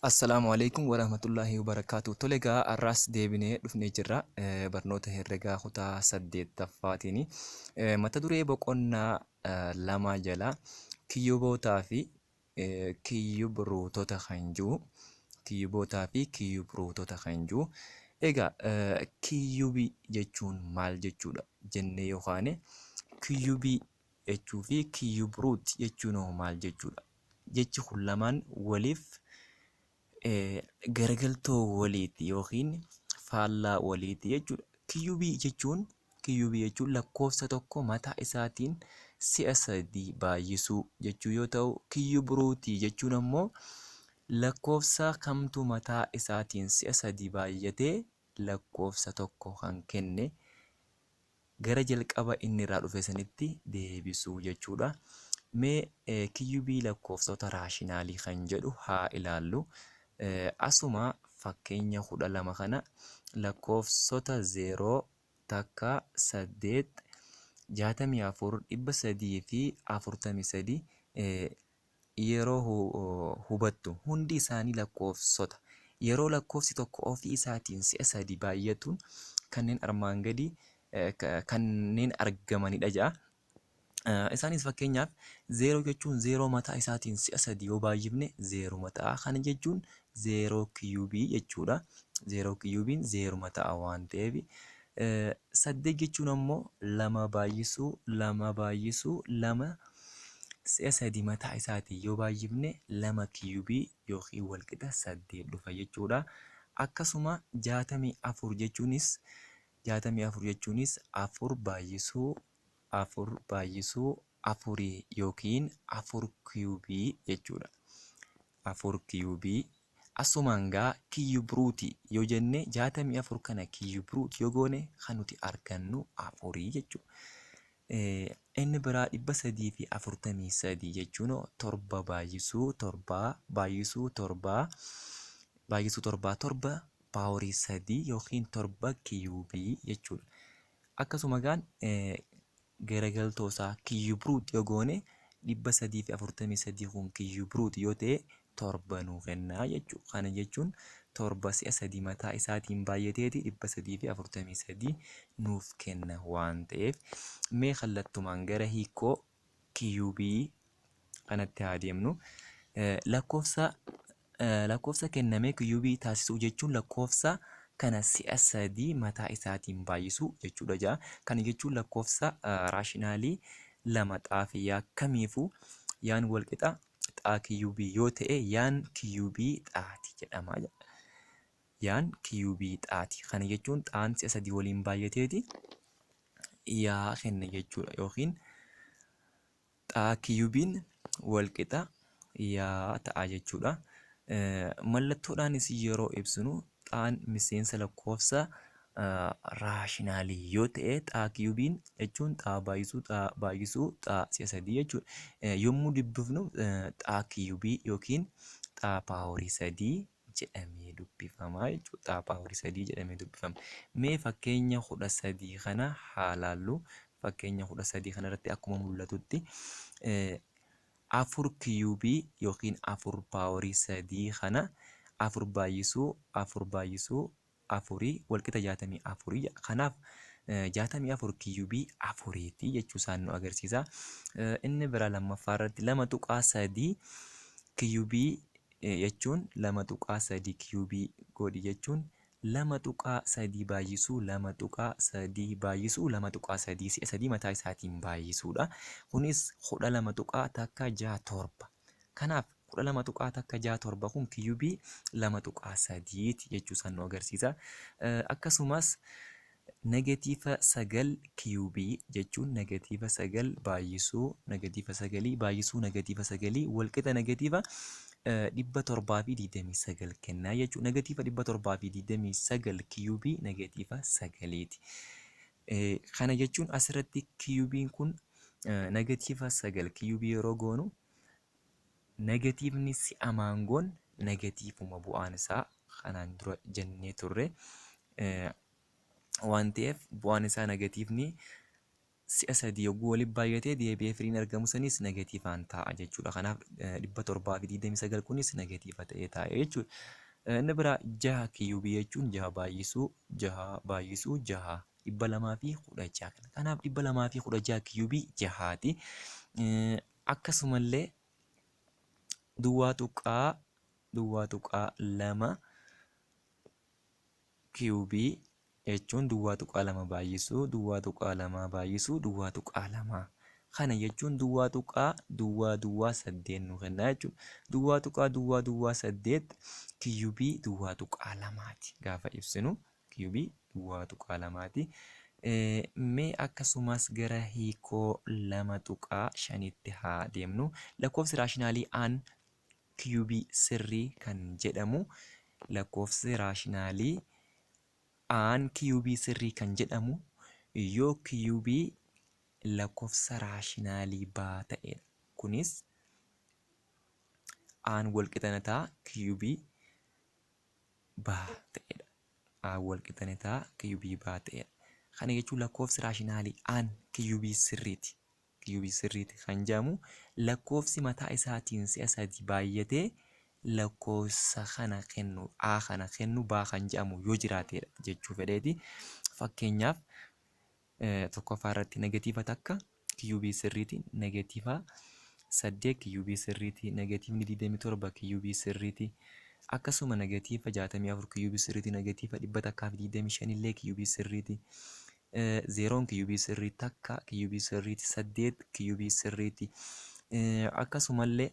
Assalaamu alaikum warahmatullaahi wabarakaatu. Tole egaa har'aas deebinee dhufnee jirra. Barnoota herregaa kutaa 8ffaatiin mata duree boqonnaa 2 jala kiyyubootaa fi kiyyubruutota kan jiru kiyyubootaa fi kiyyubruutota kan jiru. Egaa kiyyubii jechuun maal jechuudha jennee yoo kaane, kiyyubii jechuu fi kiyyubruut jechuun hoo maal jechuudha? Jechi kun lamaan waliif garagaltoo waliiti yookiin faallaa waliiti jechuudha. Kiyyubii jechuun lakkoofsa tokko mataa isaatiin si'a sadii baay'isuu jechuu yoo ta'u, kiyyubruutii jechuun ammoo lakkoofsa kamtu mataa isaatiin si'a sadii baay'atee lakkoofsa tokko kan kenne gara jalqaba inni irraa dhufe sanitti deebisuu jechuudha. Mee kiyyubii lakkoofsota raashinaalii kan jedhu haa ilaallu. Asuma fakkeenya 12 kana lakkoofsota 0, 1, 8, 64, 343 yeroo hubattu, hundi isaanii lakkoofsota. Yeroo lakkoofsi tokko ofii isaatiin si'a sadii baay'atuun kanneen armaan gadii kanneen argamanidha jedha. Isaanis fakkeenyaaf 0 jechuun 0 mataa isaatiin si'a sadii yoo baay'ifne 0 ta'a. Kana jechuun 0 kiyubii jechuudha. 0 kiyubiin 0 ta'a waan ta'eef. 8 jechuun ammoo 2 baay'isuu 2 baay'isuu 2 si'a sadii mataa isaatiin yoo baay'ifne 2 kiyubii yookiin walqixa 8 dhufa jechuudha. Akkasuma 64 jechuunis, 64 jechuunis 4 baay'isuu 4 baay'isuu 4 yookiin 4 kiyubii jechuudha. 4 kiyubii. Asumaan gaa kiyyubruutii yoo jenne, 64 kana kiyyubruutii yoo goone kan nuti argannu afurii jechuudha. Inni biraa 343 jechuun 7 baay'isuu 7 baay'isuu 7 baay'isuu 7, 7 paaworii 3 yookiin 7 kiyubii jechuudha. Akkasuma gaan garagaltoo isaa kiyyubruut yoo goone, 343 kun kiyyubruut yoo ta'e 7 nuu kennaa jechuudha. Kana jechuun 7 si'a sadii mataa isaatiin baay'ateeti 343 nuuf kenna waan ta'eef, mee kallattumaan gara hiikoo kiyubii kanatti haa deemnu. Lakkoofsa kenname kiyubii taasisuu jechuun lakkoofsa kana si'a sadii mataa isaatiin baay'isuu jechuudha ja'a. Kana jechuun lakkoofsa raashinaalii lama xaafi yaa kamiifuu yaan walqixa xaa kiyubii yoo ta'e, yaan kiyubii xaati jedhama. Yaan kiyubii xaati. Kana jechuun xaan si'a sadii waliin baay'ateeti yaa kenna jechuudha. Yookiin xaa kiyubiin walqixa yaa ta'a jechuudha. Mallattoodhaanis yeroo ibsinu, xaan miseensa lakkoofsa raashinaalii yoo ta'e, xaa kiyubiin jechuun xaa baay'isuu xaa baay'isuu xaa si'a sadii jechuudha. Yommuu dubbifnu xaa kiyubii yookiin xaa paaworii sadii jedhamee dubbifama jechuudha. Xaa paaworii sadii jedhamee dubbifama. Mee fakkeenya 13 kana haa laallu. Fakkeenya 13 kanarratti akkuma mul'atutti 4 kiyubii yookiin 4 paaworii sadii kana 4 baay'isuu 4 baay'isuu 4 walqixa 64. Kanaaf 64 kiyubii afuriiti jechuu isaan nu agarsiisa. Inni biraa lammaffaa irratti 2.3 kiyubii jechuun, 2.3 kiyubii godhi jechuun 2.3 baay'isuu 2.3 baay'isuu 2.3 si'a sadii mataa isaatiin baay'isuudha. Kunis 12.167. Kanaaf 12.167 kun kiyubii 2.3ti jechuu isaan nu agarsiisa. Akkasumas negatiiva 9 kiyubii jechuun negatiiva 9 baay'isuu negatiiva 9 baay'isuu negatiiva 9 walqixa negatiiva 729 kennaa jechuudha. Negatiiva 729 kiyubii negatiiva 9ti. Kana jechuun asirratti kiyubiin kun negatiiva 9 kiyubii yeroo goonu, negatiivni si'a maangoon negatiivuma bu'aan isaa kanaan dura jennee turre waan ta'eef, bu'aan isaa negatiivni si'a sadii yogguu walitti baay'atee deebi'ee firiin argamu sanis negatiivaan ta'a jechuudha. Kanaaf 729 kunis negatiiva ta'ee taa'e jechuudha. Inni biraa jaha kiyuubii jechuun jaha baay'isuu jaha baay'isuu jaha 216 kana. Kanaaf 216 kiyuubii jahaati. Akkasumallee duwwaa tuqaa duwwaa tuqaa lama kiyuubii jechuun duwwaa tuqaa lama baay'isuu duwwaa tuqaa lama baay'isuu duwwaa tuqaa lama. Kana jechuun duwwaa tuqaa duwwaa duwwaa saddeet nu kenna jechuudha. Duwwaa tuqaa duwwaa duwwaa saddeet kiyuubii duwwaa tuqaa lamaati. Gaafa ibsinu kiyuubii duwwaa tuqaa lamaati. Mee akkasumas gara hiikoo 2.5tti haa deemnu. Lakkoofsi raashinaalii aan kiyuubii sirrii kan jedhamu, lakkoofsi raashinaalii aan kiyuubii sirrii kan jedhamu yoo kiyuubii lakkoofsa raashinaalii baa ta'edha. Kunis aan walqixa ta'a kiyuubii baa ta'edha. Aan walqixa ta'a kiyuubii baa ta'edha. Kana jechuun lakkoofsi raashinaalii aan kiyuubii sirriiti. Kiyuubii sirriiti kan jedhamu lakkoofsi mataa isaatiin si'a sadi baay'atee lakkoofsa kana kennu, A kana kennu, B kan jedhamu yoo jiraatedha jechuu fedheeti. Fakkeenyaaf, tokkoffaa irratti negatiiva takka kiyuubii sirriiti, negatiiva 8 kiyuubii sirriiti, negatiivni 27 kiyuubii sirriiti. Akkasuma negatiiva 64 kiyuubii sirriiti, negatiiva 125 illee kiyuubii sirriiti. Zeeroon kiyuubii sirrii, takka kiyuubii sirriiti, 8 kiyuubii sirriiti. Akkasumallee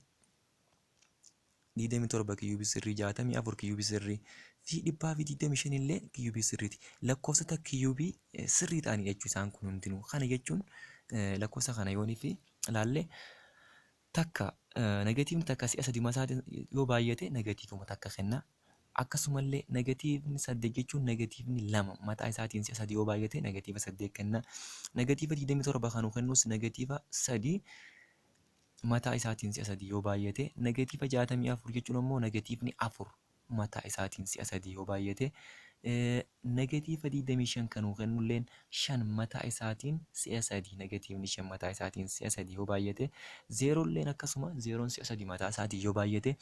27 kiyuubii sirrii, 64 kiyuubii sirrii fi 125 illee kiyuubii sirriiti. Lakkoofsota kiyuubii sirrii ta'anii jechuu isaan kun hundinuu. Kana jechuun lakkoofsa kana yoonii fi ilaalle, takka, negatiivni takka si'a sadi masaatiin yoo baay'ate negatiivuma takka kenna. Akkasumallee negatiivni 8 jechuun negatiivni 2 mataa isaatiin si'a sadi yoo baay'ate negatiiva 8 kenna. Negatiiva 27 kan kennus negatiiva 3 mataa isaatiin si'a sadi yoo baay'ate, negatiiva 64 jechuun ammoo negatiivni 4 mataa isaatiin si'a sadi yoo baay'ate, negatiiva 25 kan kennulleen 5 mataa isaatiin si'a sadi, negatiivni 5 mataa isaatiin si'a sadi yoo baay'ate, zeeroolleen akkasuma, zeeroon si'a sadi mataa isaatiin yoo baay'ate,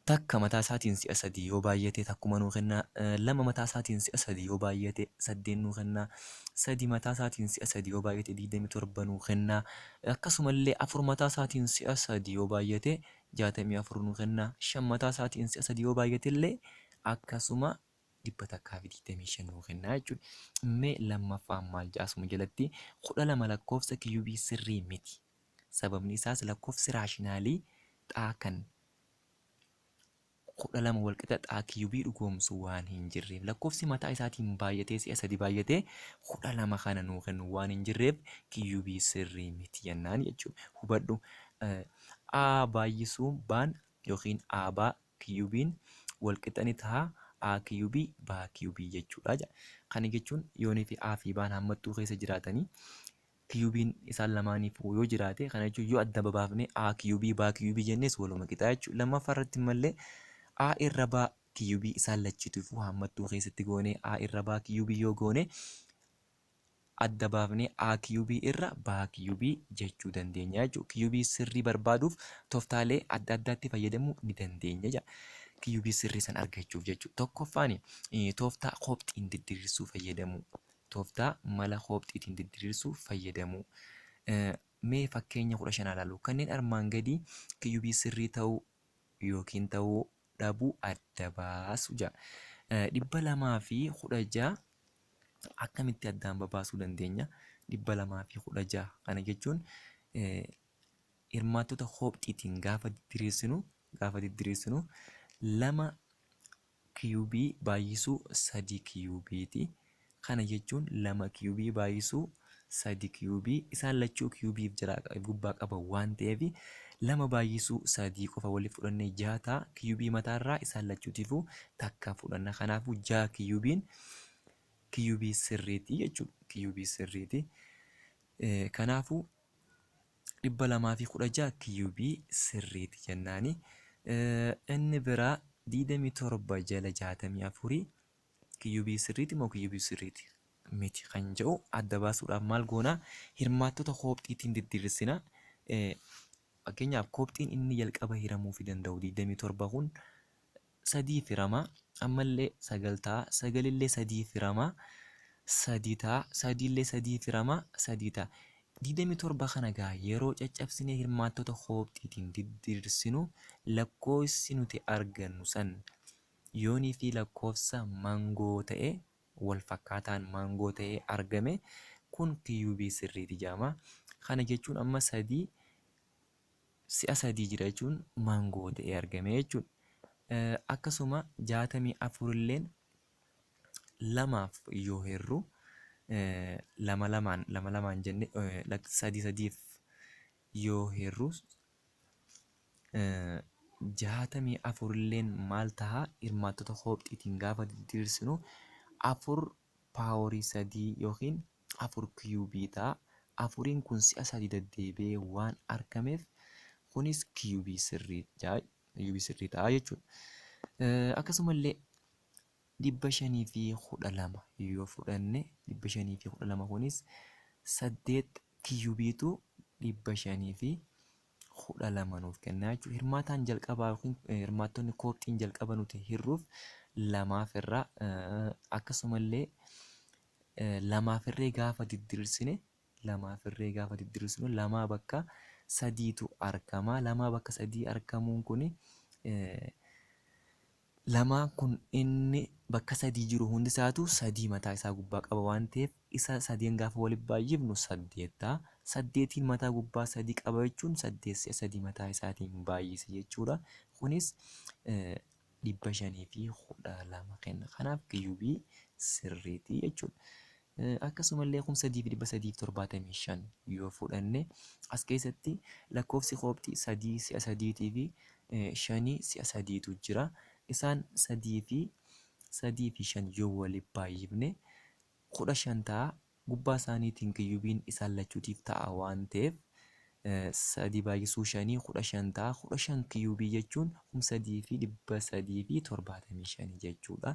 takka mataa isaatiin si'a sadi yoo baay'ate takkuma nuu kenna, 2 mataa isaatiin si'a sadi yoo baay'ate 8 nuu kenna, 3 mataa isaatiin si'a sadi yoo baay'ate 27 nuu kenna, akkasumallee 4 mataa isaatiin si'a sadi yoo baay'ate 64 nuu kenna, 5 mataa isaatiin si'a sadi yoo baay'ate illee akkasuma 125 nuu kenna jechuudha. Mee lammaffaan maal jedha? Asuma jalatti 12 lakkoofsa kiyuubii sirrii miti. Sababni isaas lakkoofsi raashinaalii xaa kan 12 walqixa xaa kiyuubii dhugoomsu waan hin jirreef, lakkoofsi mataa isaatiin baay'atee si'a sadi baay'atee 12 kana nuu kennu waan hin jirreef kiyuubii sirrii miti jennaan jechuudha. Hubadhu, A baay'isuu baan yookiin A baa kiyuubiin walqixa ni ta'a A kiyuubii B kiyuubii jechuudha. Kana jechuun yoonii fi A fi baan hammattuu keessa jiraatanii kiyuubiin isaan lamaaniif yoo jiraate, kana jechuun yoo adda babaafne A kiyuubii B kiyuubii jennes waluma qixaa jechuudha. Lammaffaa irratti mallee A irra B kiyuubii isaan lachituufuu hammattuu keessatti goone, A irra B kiyuubii yoo goone, adda baafnee A kiyuubii irra B kiyuubii jechuu dandeenya jechuudha. Kiyuubii sirrii barbaaduuf tooftaalee adda addaatti fayyadamuu ni dandeenya jedha. Kiyuubii sirrii san argachuuf jechuudha. Tokkoffaan tooftaa koopxiin didiriirsuu fayyadamuu. Tooftaa mala koopxiitiin didiriirsuu fayyadamuu. Mee fakkeenya 15 ilaalu. Kanneen armaan gadii kiyuubii sirrii ta'uu yookiin ta'uu dhabuu adda baasu jedha. 216 akkamitti addaan babaasuu dandeenya? 216 kana jechuun hirmaattota koopxiitiin gaafa didiriirsinu 2 kiyuubii baay'isuu 3 kiyuubiiti. Kana jechuun 2 kiyuubii baay'isuu 3 kiyuubii, isaan lachuu kiyuubiif jala gubbaa qaban waan ta'eef, 2 baay'isuu 3 qofa waliif fudhannee 6 ta'a. Kiyuubii mataarraa isaan lachuutiifuu takka fudhanna. Kanaafuu 6 kiyuubiin kiyuubii sirriiti jechuudha. Kiyuubii sirriiti. Kanaafuu 216 kiyuubii sirriiti jennaani. Inni biraa 27 jala 64 kiyuubii sirriiti moo kiyuubii sirriiti? miti kan jedhu adda baasuudhaaf maal goona? Hirmaattota koopxiitiin diddiirsina. Fakkeenyaaf koopxiin inni jalqaba hiramuufi danda'u 27 kun sadiif hirama. Ammallee 9 ta'a. Sagalillee sadiif hirama. 3 ta'a. Sadiillee sadiif hirama. 3 ta'a. 27 kana gaa yeroo caccabsinee hirmaattota koopxiitiin diddiirsinu lakkoofsi nuti argannu san yoonii fi lakkoofsa mangoo ta'e wal fakkaataan maangoo ta'ee argame kun kiyuubii sirriiti jedhama. Kana jechuun amma 3 si'a 3 jira jechuun maangoo ta'ee argame jechuudha. Akkasuma 64 illeen lamaaf yoo hirru lama lamaan lama lamaan jenne sadii sadiif yoo hirru 64 illeen maal taha hirmaattota koopxiitiin gaafa diriirsinu 4 paaworii 3 yookiin 4 kiyuubii ta'a. Afuriin kun si'a 3 deddeebi'ee waan argameef kunis kiyuubii sirrii kiyuubii sirrii ta'a jechuudha. Akkasumallee 512 yoo fudhanne 512 kunis 8 kiyuubiitu 512 nuuf kenna jechuudha. Hirmaataan jalqabaa yookiin hirmaattonni koopxiin jalqaba nuti hirruuf lamaaf irraa akkasumallee lamaaf irree gaafa diddiirsine lamaaf irree gaafa diddiirsinu lamaa bakka sadiitu argama. Lamaa bakka sadii argamuun kuni lamaan kun inni bakka sadii jiru hundi isaatu sadii mataa isaa gubbaa qaba waan ta'eef isa sadeen gaafa walitti baay'ifnu saddeet ta'a. Saddeetiin mataa gubbaa sadii qaba jechuun saddeet si'a sadii mataa isaatiin baay'ise jechuudha. Kunis 512 kenna. Kanaaf kiyuubii sirriiti jechuudha. Akkasumallee 3375 yoo fudhanne as keessatti lakkoofsi koopxii sadii si'a sadiitii fi shanii si'a sadiitu jira. Isaan sadii fi sadii fi shan yoo waliif baay'ifne 15 ta'a. Gubbaa isaaniitiin kiyyubiin isaan lachuutiif ta'a waan ta'eef sadii baay'isuu shanii 15 ta'a. 15 kiyyubii jechuun 3375 jechuudha.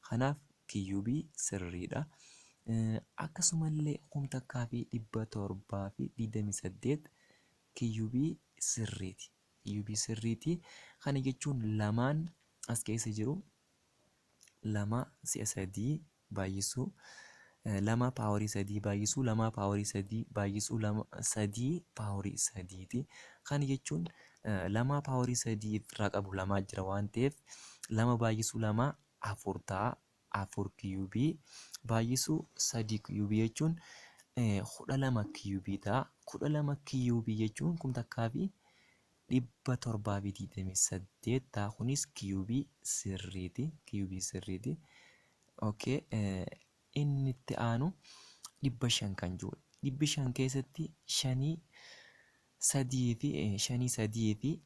Kanaaf kiyyubii sirriidha. Akkasumallee 1728 kiyyubii sirriiti. Kiyyubii sirriiti. Kana jechuun lamaan as keessa jiru lama si'a sadii baay'isuu lama paaworii sadii baay'isuu lama paaworii sadii baay'isuu lama sadii paaworii sadiiti. Kana jechuun lama paaworii sadii irraa qabu lamaa jira waan ta'eef lama baay'isuu lama afur ta'a. Afur kiyuubii baay'isuu sadii kiyuubii jechuun 12 kiyuubii ta'a. 12 kiyuubii jechuun 1728 ta'a. Kunis kiyuubii sirriiti. Kiyuubii sirriiti. Okay. Inni itti aanu 500 kan jirudha. 500 keessatti shanii sadii fi shanii sadii fi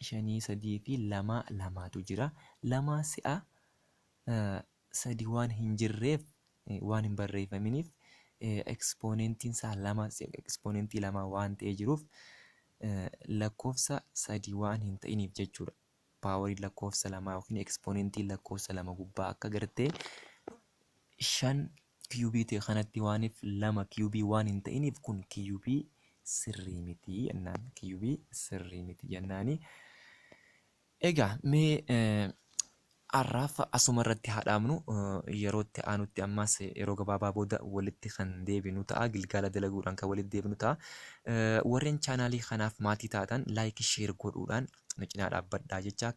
shanii sadii fi lama lamaatu jira. Lama si'a sadi waan hin jirreef waan hin barreeffaminiif ekspoonentiin isaa lama ekspoonentii lama waan ta'ee jiruuf lakkoofsa sadi waan hin ta'iniif jechuudha. Paawariin lakkoofsa lamaa yookiin ekspoonentiin lakkoofsa lama gubbaa akka gartee shan kiyuubii ta'e kanatti waaniif lama kiyuubii waan hin ta'iniif kun kiyuubii sirrii miti jennaan. Kiyuubii sirrii miti jennaani. Egaa mee har'aaf asuma irratti haa dhaabnu. Yeroo itti aanutti ammas yeroo gabaabaa booda walitti kan deebinu ta'a. Gilgaala dalaguudhaan kan walitti deebinu ta'a. Warreen chaanaalii kanaaf maatii taatan laayikii sheer godhuudhaan nu cinaa dhaabbadhaa jecha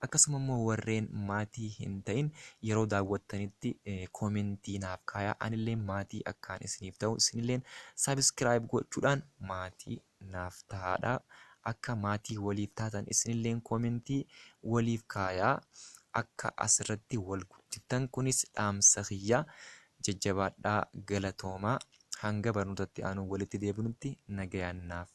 akkasuma immoo warreen maatii hin ta'in yeroo daawwattanitti koomentii naaf kaayaa anillee maatii akkaan isiniif ta'u isinilleen sabiskiraayib gochuudhaan maatii naaf tahaadha. Akka maatii waliif taatan isinilleen koomentii waliif kaayaa akka asirratti wal guddiftan kunis dhaamsa kiyya jajjabaadhaa galatoomaa hanga barnootatti aanu walitti deebinutti nagayaan naaf